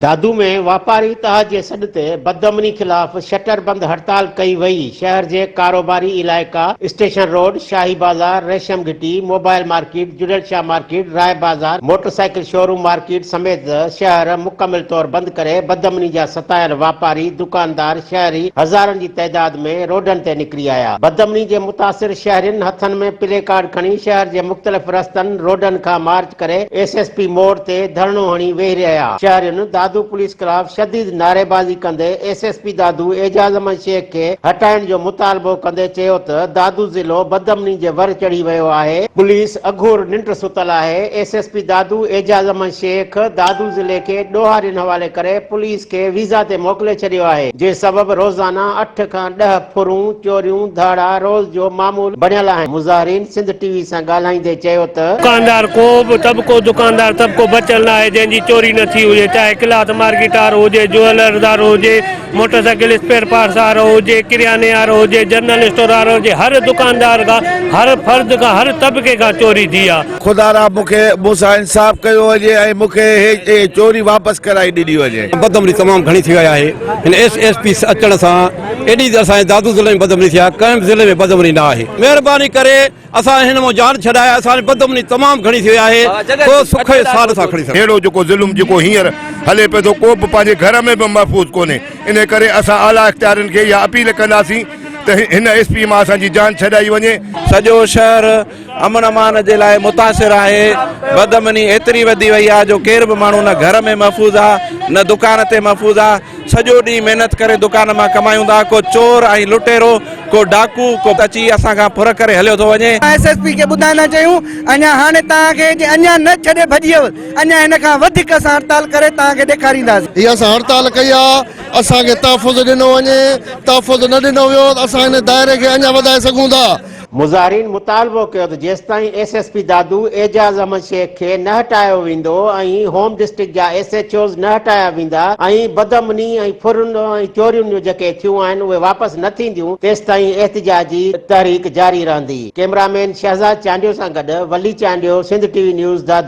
دادو ۾ واپاري اتحاد جي سڏ تي بدامني خلاف شٽر بند هڙتال ڪئي وئي، شهر جي ڪاروباري علائقا اسٽيشن روڊ، شاهي بازار، ريشم گهٽي، موبائل مارڪيٽ، جڙيل شاهه مارڪيٽ، راء بازار، موٽرسائيڪل شوروم مارڪيٽ سميت شهر مڪمل طور بند ڪري بدامني جا ستايل واپاري، دڪاندار، شهري هزارن جي تعداد ۾ روڊن تي نڪري آيا. بدامني جي متاثر شهرين هٿن ۾ پلي ڪارڊ کڻي شهر جي مختلف رستن، روڊن کان مارچ ڪري ايس ايس پي موڙ تي ڌرڻو هڻي ويهي رهيا. شهرين دادو پوليس خلاف شديد نعريبازي ڪندي S S P Dadu Ejaz Ahmed Shaikh کي هٽائڻ جو مطالبو ڪندي چيو ته دادو ضلعو بدامني جي ور چڙهي ويو آهي، پوليس اگهور ننڊ ستل آهي، S S P Dadu Ejaz Ahmed Shaikh Dadu ضلعي کي ڏوهارين حوالي ڪري پوليس کي ويزا تي موڪلي ڇڏيو آهي، جنهن سبب روزانه اٺ کان ڏهه ڦرون، چوريون، ڌاڙا روز جو معمول بڻيل آهن. مظاهرين سنڌ ٽي وي سان ڳالهائيندي چيو ته. دڪاندار ڪو به طبقو دڪاندار طبقو بچيل نه آهي جنهن جي چوري نه ٿي هجي چاهي ڪلاٿ مارڪيٽ وارو هجي جوئلرز وارو هجي موٽر سائيڪل اسپيئر پارٽس وارو هجي ڪرياني وارو هجي جنرل اسٽور وارو هجي هر دڪاندار کان هر فرد کان هر طبقي کان چوري ٿي آ. خدارا مون کي مون سان انصاف ڪيو وڃي ۽ مون کي هي چوري واپس ڪرائي ڏني وڃي. بدامني تمام گهڻي ٿي وئي آهي هن ايس ايس پي اچڻ سان ايڏي ته اسان جي دادو ضلعي ۾ بدامني ٿي آهي ڪنهن به ضلعي ۾ بدامني نه آهي مهرباني ڪري اسان هن مان جان ڇڏائي اسان جي بدامني تمام گهڻي ٿي وئي آهي ڪو سک جو ساهه نٿا کڻي سگهون. ههڙو جيڪو ظلم جيڪو هينئر هلي پيو ٿو ڪو به پنهنجي گهر ۾ به محفوظ ڪونهي انهي ڪري اسان اعليٰ اختيارين کي اها اپيل ڪنداسين ته هن ايس پي مان اسان جي جان ڇڏائي وڃي. سڄو شهر امن امان جي لاء متاثر آهي، بدامني ايتري وڌي وئي آهي جو ڪير به ماڻهو نه گهر ۾ محفوظ آهي نه دڪان تي محفوظ آهي، سڄو ڏينهن محنت ڪري دڪان مان ڪمايون ٿا، ڪو چور ۽ لٽيرو، ڪو ڊاڪو، ڪو اچي اسان کان ڦر ڪري هليو ٿو وڃي. ايس ايس پي کي ٻڌائيندا چيون اڃا هاڻي توهان کي جي اڃا نه ڇڏي ڀڄي ويو اڃا هن کان وڌيڪ اسان هڙتال ڪري توهان کي ڏيکارينداسين. هي اسان هڙتال ڪئي آ اسان کي تحفظ ڏنو وڃي تحفظ نه ڏنو ويو ته اسان هن دائري کي اڃا وڌائي سگهون ٿا. مظاهرين مطالبو ڪيو ته جيستائين S S P Dadu Ejaz Ahmed Shaikh کي نه هٽايو ويندو ۽ هوم ڊسٽرڪٽ جا ايس ايڇ اوز نه هٽايا ويندا ۽ بدامني ۽ ڦرن ۽ چورين جون جيڪي ٿيون آهن اهي واپس نه ٿينديون تيستائين احتجاجي تحريڪ جاري رهندي. ڪئميرا مين شهزاد چانڊيو سان گڏ Wali Chandio Sindh T V news Dadu.